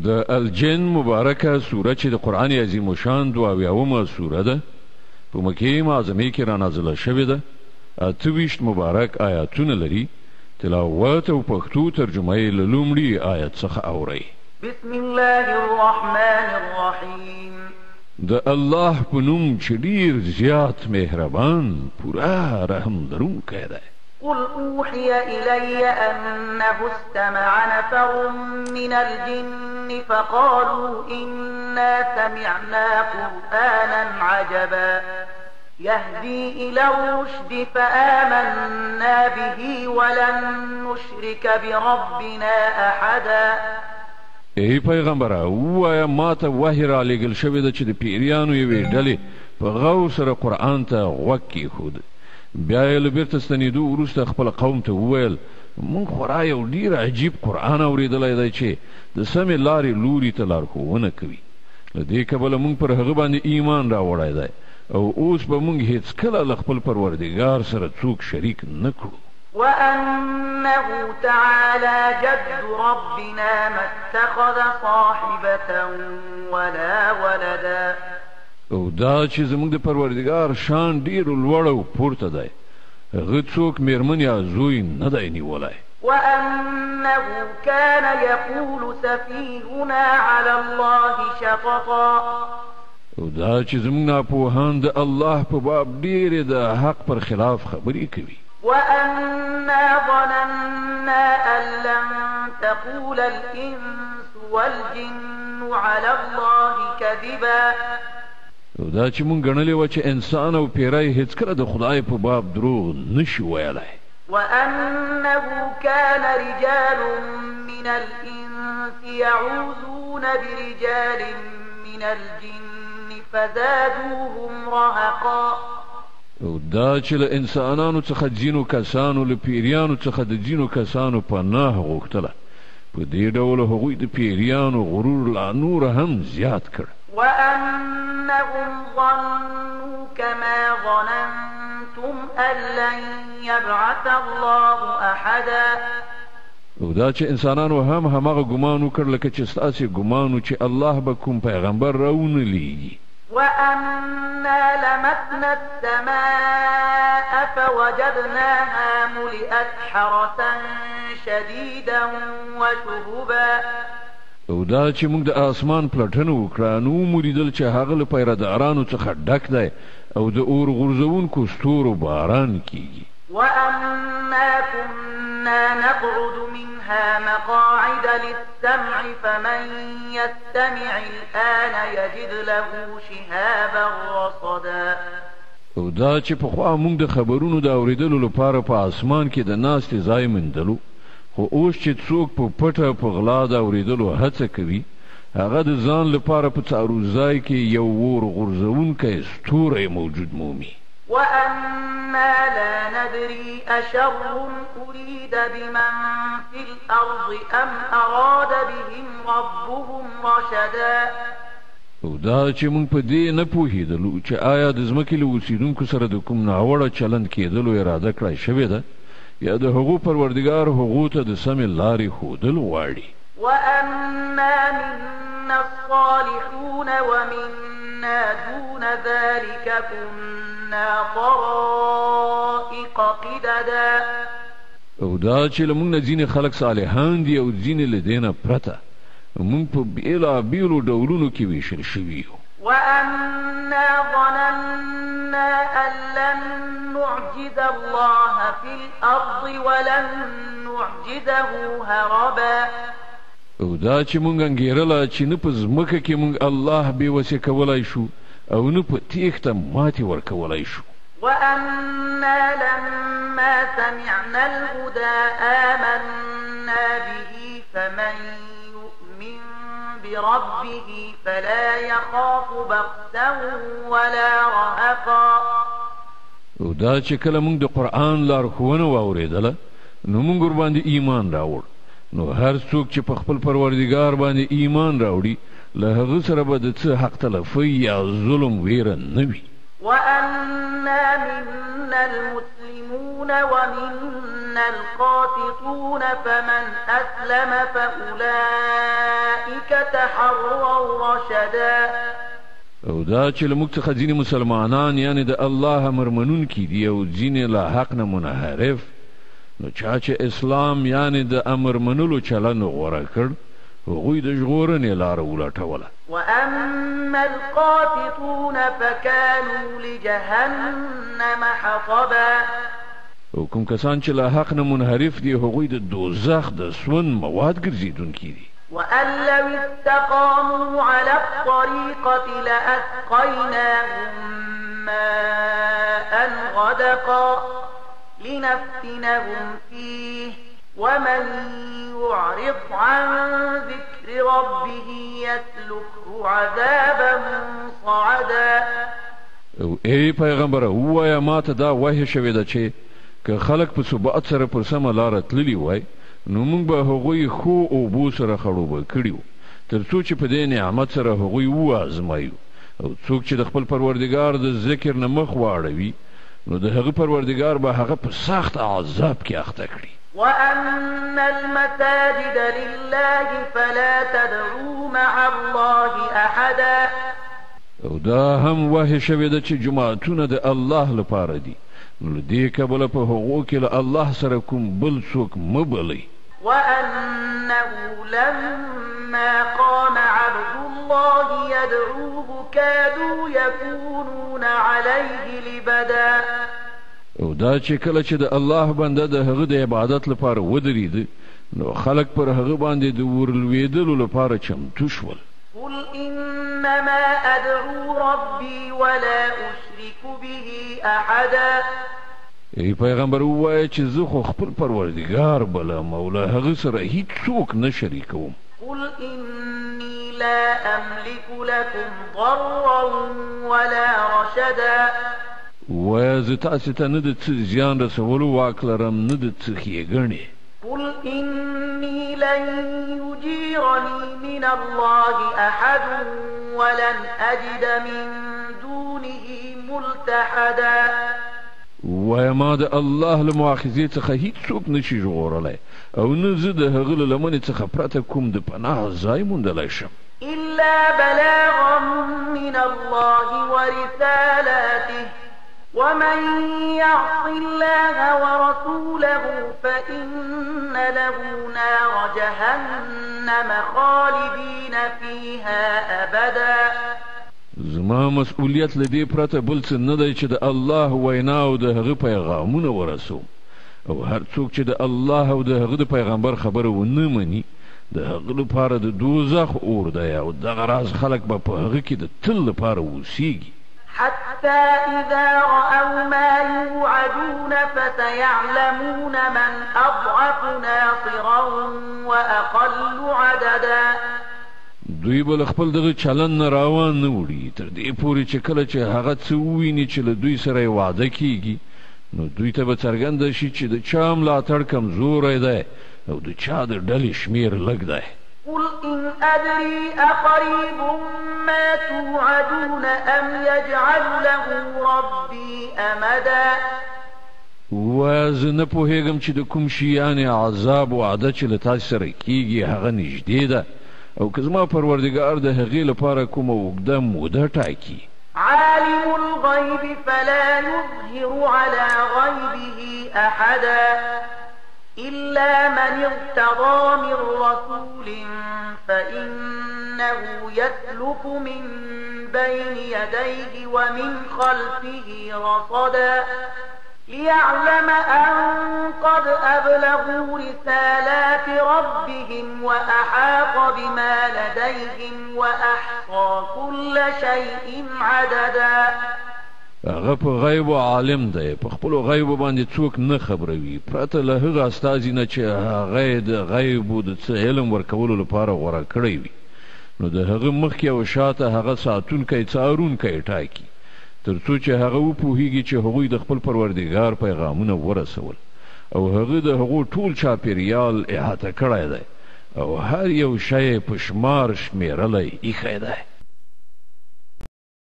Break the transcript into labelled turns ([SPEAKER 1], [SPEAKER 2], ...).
[SPEAKER 1] د الجن مبارکه سوره چې د قرآن عظیم شان 72مه سوره ده، په مکې معظمې کې را نازله شوې ده. 28 مبارک آیاتونه لري. تلاوت او پښتو ترجمه یې له لومړي آیت څخه اورئ.
[SPEAKER 2] بسم الله الرحمن الرحیم.
[SPEAKER 1] د الله په نوم چې ډیر زیات مهربان، پوره رحم لرونکی دی.
[SPEAKER 2] قل أوحي إلي أنه استمع نفر من الجن فقالوا إنا سمعنا قرآنا عجبا يهدي إلى الرشد فآمنا به ولن نشرك بربنا أحدا.
[SPEAKER 1] ای پیغمبره، ووایه ما ته وحی را لېږل شوې ده چې د پیریانو یوې ډلې په غور سره قرآن ته غوږ کېښود. بیا یې له بیرته ستنېدو وروسته خپل قوم ته وویل، موږ خورا یو ډېر عجیب قرآن اورېدلی دی چې د سمې لارې لوري ته لارښوونه کوي. له دې کبله موږ پر هغه باندې ایمان راوړی دی او اوس به موږ هیڅکله له خپل پروردګار سره څوک شریک نه کړو.
[SPEAKER 2] وأنه تعالى جد ربنا ما اتخذ صاحبة ولا ولدا.
[SPEAKER 1] او دا چې زموږ د پروردګار شان ډیر لوړ او پورته دی، هغه څوک میرمن یا زوی نه دی نیولی.
[SPEAKER 2] وأنه كان يقول سفيهنا على الله شططا.
[SPEAKER 1] او دا چې زموږ ناپوهان د الله په باب ډېرې د حق پر خلاف خبرې کوي.
[SPEAKER 2] وأنا ظننا أن لن تقول الإنس والجن على الله كذبا.
[SPEAKER 1] او دا چې مونږ ګڼلې وه چې انسان او پیری هیڅکله د خدای په باب دروغ نشي ویلی.
[SPEAKER 2] وأنه كان رجال من الإنس يعوذون برجال من الجن فزادوهم رهقا.
[SPEAKER 1] او دا چې له انسانانو څخه ځینو کسانو له پیریانو څخه د ځینو کسانو پناه غوښتله، په دې ډول هغوی د پیریانو غرور لا نور هم زیات کړ.
[SPEAKER 2] وأنهم ظنوا كما ظننتم أن لن يبعث الله أحدا.
[SPEAKER 1] او دا چې انسانانو هم هماغه ګمان وکړ لکه چې ستاسې ګمان و چې الله به کوم پیغمبر راونه لیږي.
[SPEAKER 2] وأنا لمسنا السماء فوجدناها ملئت حرسا شديدا وشهبا.
[SPEAKER 1] او دا چې موږ د آسمان پلټنه وکړه نو مو لیدل چې هغه له پیردارانو څخه ډک دی او د اور غورځوونکو ستورو باران کیږي.
[SPEAKER 2] وأنا كنا نقعد منها مقاعد للسمع فمن يستمع الآن يجد له شهابا رصدا.
[SPEAKER 1] او دا چې پخوا موږ د خبرونو د اورېدلو لپاره په آسمان کې د ناستې ځای موندلو، خو اوس چې څوک په پټه په غلا د اورېدلو هڅه کوي، هغه د ځان لپاره په څارو ځای کې یو اور غورځوونکی ستوری موجود مومي.
[SPEAKER 2] وأنا لا ندري أشر أريد بمن في الأرض أم أراد بهم ربهم رشدا.
[SPEAKER 1] او دا چې موږ په دې نه پوهېدلو چې آیا د ځمکې له اوسېدونکو سره د کوم ناوړه چلند کېدلو اراده کړای شوې ده یا د هغو پروردګار هغو ته د سمې لارې ښودل غواړي.
[SPEAKER 2] وأنا منا الصالحون ومنا دون ذلك كنا طرائق قددا.
[SPEAKER 1] او دا چې له موږ نه ځینې خلک صالحان دي او ځینې له دې نه پرته، موږ په بېلابېلو ډولونو کې ویشل شوي یو.
[SPEAKER 2] وأنا ظننا أن لن نعجز الله في الأرض ولن نعجزه هربا.
[SPEAKER 1] او دا چې مونږ انګېرله چې نه په ځمکه کې مونږ الله بېوسې کولای شو او نه په تېښته ماتې ورکولای شو.
[SPEAKER 2] وأنا لما سمعنا الهدى آمنا به فمن يؤمن بربه فلا يخاف بخسا ولا رهقا.
[SPEAKER 1] او دا چې کله مونږ د قرآن لارښوونه واورېدله نو مونږ ورباندې ایمان راوړ. نو هر څوک چې په خپل پروردګار باندې ایمان راوړي، له هغه سره به د څه حق تلفۍ یا ظلم ویره نه وي.
[SPEAKER 2] وأنا منا المسلمون ومنا القاسطون فمن أسلم فأولئك تحروا رشدا.
[SPEAKER 1] او دا چې له موږ څخه ځینې مسلمانان یعنې د الله امر منونکي دي او ځینې له حق نه منحرف، نو چا چې اسلام یعنې د امر منلو چلن غوره کړ هغوی د ژغورنې لاره ولټوله.
[SPEAKER 2] وأما القاسطون فكانوا لجهنم حطبا.
[SPEAKER 1] او کوم کسان چې له حق نه منحرف دي هغوی د دوزخ د سون مواد ګرځېدونکي دي.
[SPEAKER 2] وأن لو استقاموا على الطريقة لأسقيناهم ماء غدقا لنفتنهم فيه ومن يعرض عن ذكر ربه يسلكه عذابا صعدا.
[SPEAKER 1] او ای پیغمبره ووایه ما ته دا وحی شوې ده چې که خلک په ثبات سره پر سمه لاره تللي وای نو موږ به هغوی ښو اوبو سره خړوبه کړي وو، تر څو چې په دې نعمت سره هغوی وازمایو. او څوک چې د خپل پروردګار د ذکر نه مخ واړوي نو د هغه پروردګار به هغه په سخت عذاب کې اخته کړي.
[SPEAKER 2] وأن المساجد لله فلا تدعوا مع الله أحدا.
[SPEAKER 1] او دا هم وحی شوې ده چې جوماتونه د الله لپاره دي، نو له دې کبله په هغو کې له الله سره کوم بل څوک مه بلئ.
[SPEAKER 2] وأنه لما قام عبد الله يدعوه كادوا يكونون عليه لبدا.
[SPEAKER 1] او دا چې کله چې د الله بنده د هغه د عبادت لپاره ودرید نو خلک پر هغه باندې د ورلوېدلو لپاره چمتو شول.
[SPEAKER 2] قل إنما أدعو ربي ولا أشرك به أحدا.
[SPEAKER 1] ای پیغمبر ووایه چې زه خو خپل پروردګار بلم او له هغه سره هیڅوک نه شریکوم.
[SPEAKER 2] قل إني لا أملك لكم ضرا ولا رشدا.
[SPEAKER 1] ووایه زه تاسې ته نه د څه زیان رسولو واک لرم نه د څه ښېګڼې.
[SPEAKER 2] قل إني لن يجيرني من الله أحد ولن أجد من دونه ملتحدا.
[SPEAKER 1] ووایه ما د الله له مؤاخذې څخه هیڅوک نشي ژغورلی او نه زه د هغه له لمنې څخه پرته کوم د پناه ځای موندلی شم.
[SPEAKER 2] إلا بلاغا من الله ورسالاته ومن يعص الله ورسوله فإن له نار جهنم خالدين فيها أبدا.
[SPEAKER 1] زما مسؤلیت له دې پرته بل څه نه دی چې د الله وینا او د هغه پیغامونه ورسوم، او هر څوک چې د الله او د هغه د پیغمبر خبره ونه مني د هغه لپاره د دوزخ اور دی، او دغه راز خلک به په هغه کې د تل لپاره اوسیږي.
[SPEAKER 2] حتى إذا رأوا ما يوعدون فسيعلمون من أضعف ناصرا وأقل عددا.
[SPEAKER 1] دوی به له خپل دغه چلن نه راوان نه وړي تر دې پورې چې کله چې هغه څه وویني چې له دوی سره یې وعده کیږي نو دوی ته به څرګنده شي چې د چا ملاتړ کمزوری دی او د چا د ډلې شمېر لږ دی.
[SPEAKER 2] قل إن أدري أقريب ما توعدون أم يجعل له ربي أمدا.
[SPEAKER 1] ووایه زه نه پوهېږم چې د کوم شي یعنې عذاب وعده چې له تاسې سره کیږي هغه نږدې ده، او که زما پروردګار د هغې لپاره کومه اوږده موده ټاکي.
[SPEAKER 2] عالم الغيب فلا يظهر على غيبه أحدا إلا من ارتضى من رسول فإنه يسلك من بين يديه ومن خلفه رصدا ليعلم أن قد أبلغوا رسالات ربهم وأحاط بما لديهم وأحصى كل شيء عددا.
[SPEAKER 1] هغه په غیب عالم دی، په خپلو غیبو باندې څوک نه خبروي پرته له هغه استازي نه چې هغه د غیبو د څه علم ورکولو لپاره غوره کړی وي، نو د هغه مخکې او شاته هغه ساتونکی څارونکی ټاکي تر څو چې هغه وپوهیږي چې هغوی د خپل پروردګار پیغامونه ورسول او هغه د هغو ټول چاپیریال احاطه کړی دی او هر یو شی په شمار شمیرلی ایښی دی.